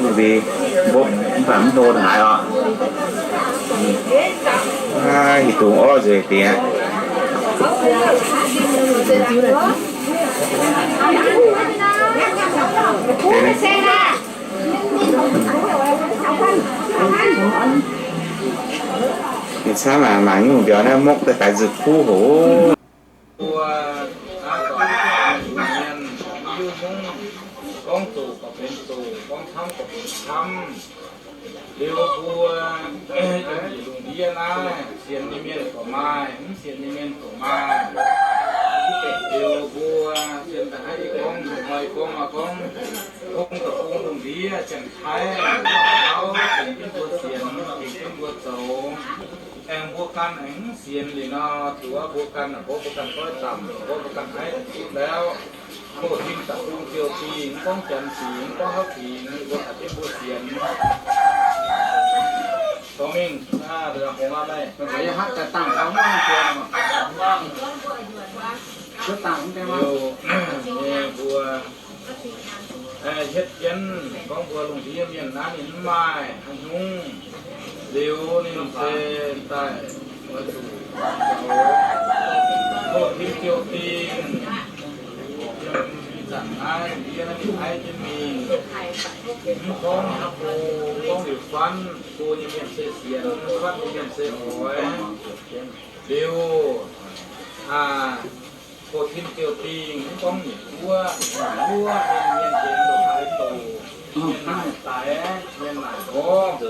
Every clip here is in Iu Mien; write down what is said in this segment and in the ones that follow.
Mv baac mv hlo haaix oc. Aa, hieh dungz orv nzueic diex. Ninh camv mangc nyungc mbiauz naaiv mokv daaih daix nzuih kuv hoc. Mbuo hnamv gorngv mienh, mienh, mienh, mienh, gorngv zoqc gorqv benx zoqc, gorngv camv gorqv benx camv. Liuz mbuo yiem lungh ndiev naaiv, sienx nyei mienh gorqv maaih, mv sienx nyei mienh gorqv maaih. Liuz mbuo sienx daaih haiz gorngv, hnoi gorngv maaih gorngv, gorngv da'bung lungh ndiev, janx-taiv, auv, tengx jienv mbuo sienx, tengx jienv mbuo zoux. Aengx mbuo ganh aengx mv sienx liuz nor, zuqc mbuo ganh, mbuo ganh goiv damc, mbuo ganh haiz duqv laauv. Mbuo tin da'bung ziouc dingh, mv gorngv janx dingc, mv gorngv hauv dingc, mbuo taux jienv mbuo sienx. Dorh mingh, hungh aqv naaiv, yie hatc daaih dangh taux muangh ziouc, dangh mv gaengh muangh. Liuz, nyei mbuo, hietv jienv gorngv mbuo lungh ndiev mienh naaiv ninh mv maaih haaix nyungc. Liuz ninh se daaih oix zuqc zoux, hoh tin ziouc dingh. Yiem ih zanc naaiv lungh ndiev naaiv mingh aiv jienv mingh, mv gorngv go, gorngv liuz fatv go nyei mienh se sienx, fatv nyei mienh se oix. Liuz, aa, hoh tin ziouc dingh, mv gorngv nyungc guoqv, nyungc guoqv mienh, mienh benx ndongc haaix doqc, mienh naaic daix, mienh naaic mborqv.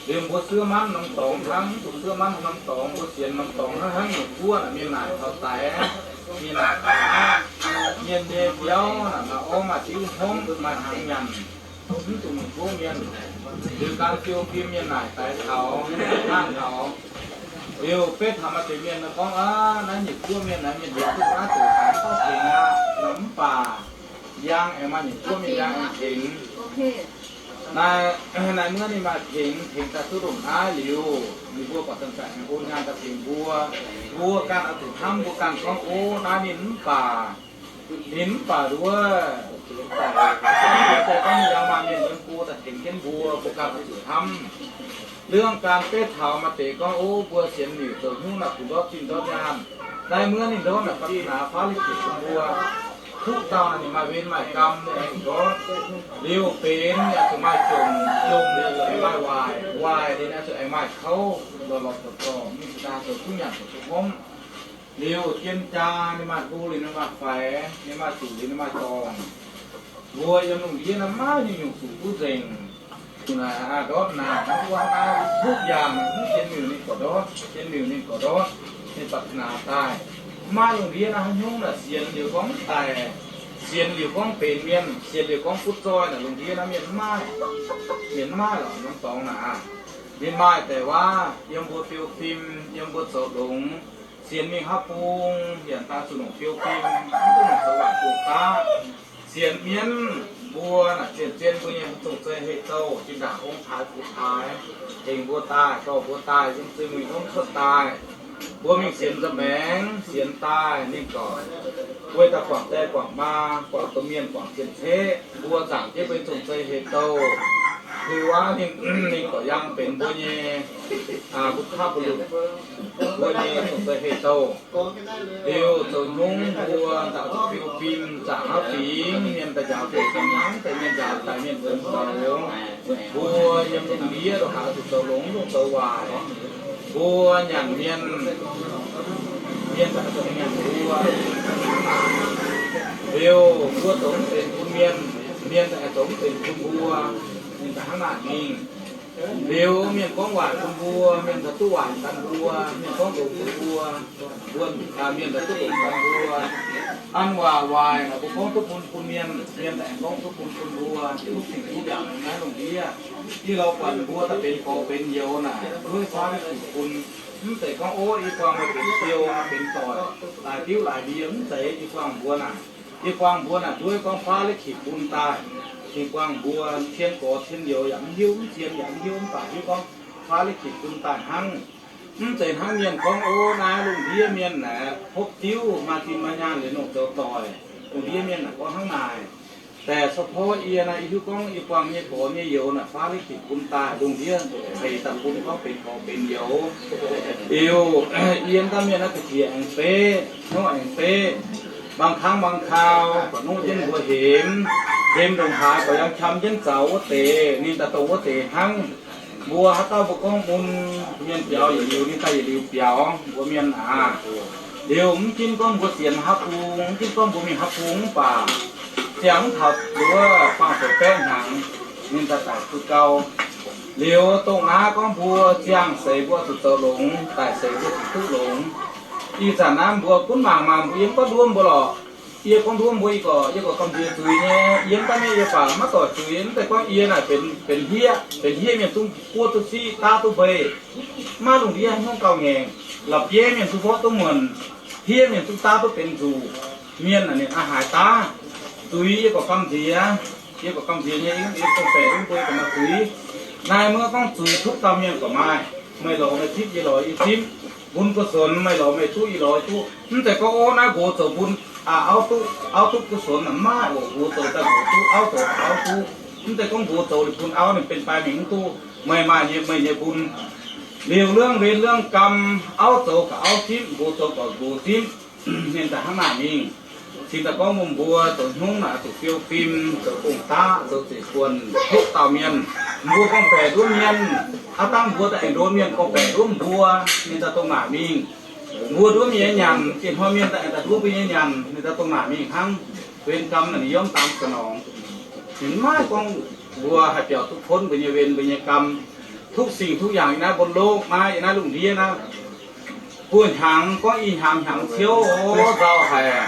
Liuz mbuo suev manv norm dorngx hnangv, mv zuqc suev manv norm dorngx, mbuo sienx norm dorngx hnangv, hnangv nyungc guoqv naaic mienh naaic taux daix, mienh naaic daix aqv. Mienh nyei biauv naaic maaih orv maaih diuv hnomv maaih hnaangx nyanc, mv zuqc nyungc guoqv mienh. Liuz gan fiou fim mienh naaic daix taux, mienh naaic daix taux. Liuz beiv taux maaih deix mienh gorngv, aa, naaiv nyungc guoqv mienh naaiv mienh hietv duqv naaiv doqc haaix dauh tengx aqv nor, mv baac njang aengx maaih nyungc guoqv mienh njang aengx tengx. Naaiv, naaiv muonv ninh maaih tengx, tengx daaih duqv ndongc naaiv liuz, ninh mbuo buatc zanc-zanc aengx hlo nyaanh daaih tengx mbuo. Mbuo ganh oix zuqc hnamv mbuo ganh gorngv, o, naaiv ninh mv baac, ninh mv baac nduov, se gorngv njang maaih mienh yiem go daaih tengx jienv mbuo, mbuo ganh oix zuqc hnamv. Liuz ganh beiv taux maaih deix gorngv, o, mbuo sienx liuz zoux hnyouv naaic kungx ndortv zinh ndortv nyaanh. Naaiv muonv ninh ndortv naaic ปรารถนา faaux liuz ziepc bun mbuo. Kuv dauh naaic ninh maaih wen maaih gam ninh aengx ndortv. Liuz benx ninh zuqc maaih jomc, jomc ninh zuqc aengx maaih waaic, waaic ninh zuqc aengx maaih kouv, lorqc lorqc zorqc zorqc, mingh daaih zoux duqv nyanc zoux duqv hnomv. Liuz jien jaa ninh maaih hlo liuz ninh maaih faix, ninh maaih zuqc liuz ninh maaih dorngc. Mbuo yiem lungh ndiev naaiv maiv nyungc-nyungc zuqc duqv nzengc. Naaic aa ndortv naaic hnangv wuov hnangv naaiv duqv yangh, mv sienx miuc ninh gorqv ndortv, sienx miuc ninh gorqv ndortv, ninh ปรารถนา daaih. Maiv lungh ndiev naaiv haaix nyungc naaic sienx liuz gorngv mv daic. Sienx liuz gorngv benx mienh, sienx liuz gorngv butv zoih naaic, lungh ndiev naaiv mienh mv maaih. Mienh mv maaih lorqc, norm dorngx naaic. Ninh maaih deix waac yiem mbuo fiou fim, yiem mbuo zoux longx. Sienx mingh haav bung, yaac daaih zuqc longc fiou fim, mv duqv longc zoux waaic bung daav. Sienx mienv, mbuo naaic zien-zien mbuo nyei zong-zei hei-douh, zinh ndaangc ong-taaix fu-taaix, hengx mbuo daaih, dorh mbuo daaih, yiem zuiz-mueiz norm cuotv daaih. Mbuo mingh sienx nza'maengx, sienx daaih ninh gorqv, weic daaih guangc die guangc maa, guangc domh mienh guangc cien-ceqv, mbuo zaangc jienv mbuo nyei zong-zei hei-douh. Liuz aqv, ninh, ninh gorqv yangh benx mbuo nyei, aa, mbuo kaav mbuo lunc, mbuo nyei zong-zei hei-douh. Liuz zoux hnyungv mbuo ndaauv zuqc fiou fim, zaangc haav fingx, mienh daaih njaaux deix ga'naaiv, deix mienh njaaux daaih mienh zoux zoux. Mbuo yiem lungh ndiev ndongc haaix zuqc zoux longx, mv dungx zoux waaic. Mbuo nyanc mienh, mienh daaih zoux nyanc mbuo. Liuz mbuo zoux mv benx bun mienh, mienh daaih zoux mv benx bun mbuo. Ninh daaih hnangv naaic mingh. Liuz mienh gorngv waaic bun mbuo, mienh daaih duqv waaic gan mbuo. Mienh gorngv longx bun mbuo, mbuo, aa, mienh daaih duqv longx gan mbuo. An waac waaic naaic mbuo gorngv duqv bun bun mienh, mienh daaih aengx gorngv duqv bun bun mbuo. Duqv fingx duqv yangh naaiv lungh ndiev, yie lorz buatc mbuo daaih benx gorx benx youz naaic, dueiv faaux leiz-baaix bun. Mv zeiz gorngv, ov, yie buangh meih benx siou benx doic, laaix diuv laaix ndie, mv zeiz. Yie buangh mbuo naaic, yie buangh mbuo naaic nduov gorngv faaux leiz-baaix bun daaih. Ninh buangh mbuo cien gorx cien youz yaac mv hiuv, mv zien yaac mv hiuv, mv baac hiuv gorngv faaux leiz-baaix bun daaih hnangv. Mv zeiz hnangv mienh gorngv, ov, naaiv lungh ndiev mienh naaic hopv diuv maaih zinh maaih nyaanh liuz longc zoux doic. Lungh ndiev mienh naaic gorngv hnangv naaic. Daaih so porv yie naaiv, yie hiuv gorngv yie buangh nyei gorx nyei youz naaic faaux leiz-baaix bun daaih, lungh ndiev hec daaih bun gorngv benx gorx benx youz. Liuz yie mv daan mienh naaiv ga'qiex aengx beqv, hnyouv aengx beqv. Mangc kangv mangc kau, buatc nongv jienv mbuo hemx, hemx ndongc haaix buatc yangh qam jienv zaux wuov deix, ninh daaih dongh wuov deix hnangv. Mbuo haaix dauh mbuo gorngv mun, mienh biaux yietc liuz, ninh daaih yietc liuz biaux. Mbuo mienh aac, liuz mv ginv gorngv mbuo sienx haav bung, mv ginv gorngv mbuo mingh haav bung mv baac, ziangh mv taux nduov faam-feix baeqv hnyangx, ninh daaih daic zuqc gau. Liuz dongh naaiv gorngv mbuo ziangh seix mbuo zuqc zoux longx, daic seix mbuo zuqc duqv longx. Ih zanc naaiv mbuo gunv mangc maah, mbuo yiem gorngv nduov mbuo lorqc. Yie gorngv nduov mbuo, yie gorqv, yie gorqv gamh nziex zuiz nyei. Yie mv daan mienh yie baac maiv doic zuiz, mv zeiz gorngv yie naaic benx, benx hniev, benx hniev mienh zungv buov duqv siqv, daav duqv mbei. Maiv lungh ndiev hnyouv gauh ngaengc, la'bieiv mienh zungv mborqv duqv muonc, hniev mienh zungv daav duqv benx nzuqc. Mienh naaic ninh a'haaix daav. Zuiz yie gorqv gamh nziex, yie gorqv gamh nziex nyei, yie gorngv baeqc duqv mbuo, yie gorqv maaih zuiz. Naaiv mbuo gorngv zuiz tupv dauh mienh gorqv maaih. Meih lorz meih zipv, yie lorz yie zipv. Bun gu-sunx, meih lorz meih duqv, yie lorz yie duqv. Mv zeiz gorngv, ov, naaiv nqox zoux bun, aa, auv duqv, auv duqv gu-sunx naaic, mv maaih oc. Nqox zoux daaih nqox duqv, auv zoux daaih auv duqv. Mv zeiz gorngv nqox zoux liuz bun auv ninh benx baai mingh mv duqv. Meih maaih nyei, meih nyei bun. Liuz เรื่อง เวร เรื่อง กรรม, auv zoux gaax auv zipv, nqox zoux gaax nqox zipv. Ninh daaih hnangv naaic mingh. Cingx daaih gorngv mbuo, mbuo zoux hnyungv naaic zuqc fiou fim, zoux gong-daqv, zoux zeiv-buonc, hopv dauh mienh. Mbuo gorngv-baeqc nduov mienh, aav dangh mbuo daaih aengx nduov mienh gorngv-baeqc nduov mbuo, ninh daaih dongh naaic mingh. Mbuo nduov mienh nyei nyanc, dinh hnoi mienh daaih aengx daaih nduov mbuo nyei nyanc, ninh daaih dongh naaic mingh hnangv. เวรกรรม naaic ninh yiem dangx za'nongx. Ninh maiv gorngv mbuo haih biaux duqv kuonv mbuo nyei เวร mbuo nyei กรรม. Duqv singx duqv yaangc yiem naaiv mbuo lokv naaiv, yiem naaiv lungh ndiev naaiv, buo hnyangx gorngv ih hnyangx hnyangx ciouv nzauh haic.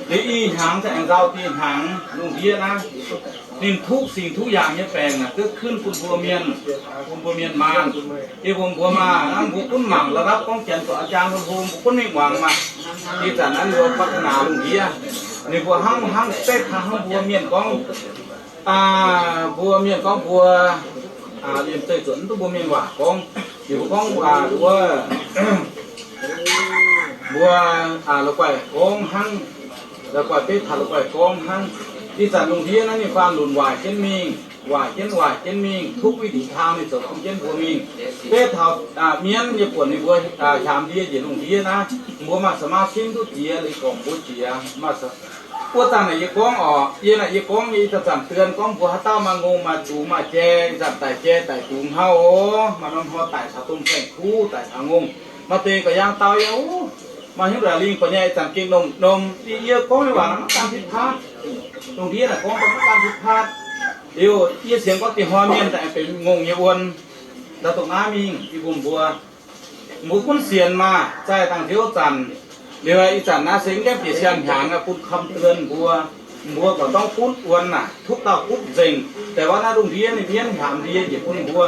Liuz ih hnyangx aengx nzauh dieh hnyangx lungh ndiev naaiv. Ninh duqv singx duqv yaangc nyei baengc naaic duqv kuonv bun mbuo mienh, bun mbuo mienh maanh. Yie mbuo mbuo maah, hnangv mbuo gunv mangc ระดับ gorngv janx zoux อาจารย์ hlo hlo, mbuo gunv mingh muangx maah. Ih zanc naaiv mbuo พัฒนา lungh ndiev, ninh mbuo hnangv hnangv betv hnangv mbuo mienh gorngv, mbuo mienh gorngv mbuo liemh zeih zuotc mv duqv mbuo mienh waac gorngv. Ninh mbuo gorngv waac wuov, mbuo la'guaih gorngv hnangv, la'guaih betv taux la'guaih gorngv hnangv. Ih zanc lungh ndiev naaiv ninh faanh lunc waaic jienv mingh, waaic jienv waaic jienv mingh, ทุกวิถีทาง ninh zoux bun jienv mbuo mingh. Betv taux mienv nyei buonc ninh mbuo hiaam ndie njiec lungh ndiev naaiv, mbuo maaih สมาธิ duqv jiex, liuz gorngv mbuo jiex maaih wuov zanc naaic yie gorngv oc, yie naaic yie gorngv nyei ih zanc-zanc เตือน gorngv mbuo haaix dauh maaih ngongh maaih dungz maaih jai, ih zanc daic jai daic dungz hnangv oc. Maaih norm hnoi daic taux domh saeng-kuv, daic taux ngongh. Maaih deix gauh yangh dau yie, maaih hnyouv ndongc lingh buatc nyei ih zanc gengh lomh ndom. Yie gorngv nyei waac naaic maiv gan ผิดพลาด. Lungh ndiev naaic gorngv daaih maiv gan ผิดพลาด. Liuz yie sienx gorngv dinh hnoi mienh daaih aengx benx ngongh nyei wuon. Daaih dongh naaiv mingh yie mbuo mbuo, mbuo gunv sienx maah, zaih dangh nziouv zanc. Liuz ih zanc naaiv se mv gaengh bieqc siang-hnyangx bun คำเตือน mbuo. Mbuo gorqv-dorngv butv wuonv naaic, duqv dauh butv nzengc. Deix wuov naaiv lungh ndiev nyei mienv hlaax ndie njiec bun mbuo.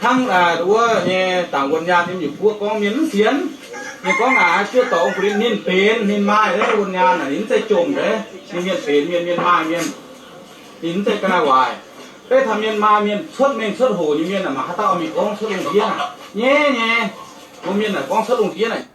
Hnangv wuov nyei dangc wuonh nyaanh yiem nyungc buo gorngv mienh mv sienx. Ninh gorngv naaic, haaix juov dorc ong-bou-lin ninh benx, ninh maaih wuov wuonh nyaanh naaic, ninh mv zeiz jomc deix. Ninh mienh benx mienh, mienh maaih mienh, ninh mv zeiz ga'naaiv waaic. Beiv taux mienh maaih mienh cuotv mengh cuotv hoc nyei mienh aah, mangc haaix dauh mingh gorngv cuotv lungh ndiev naaic nyei nyei. Mbuo mienh naaic gorngv cuotv lungh ndiev naaic,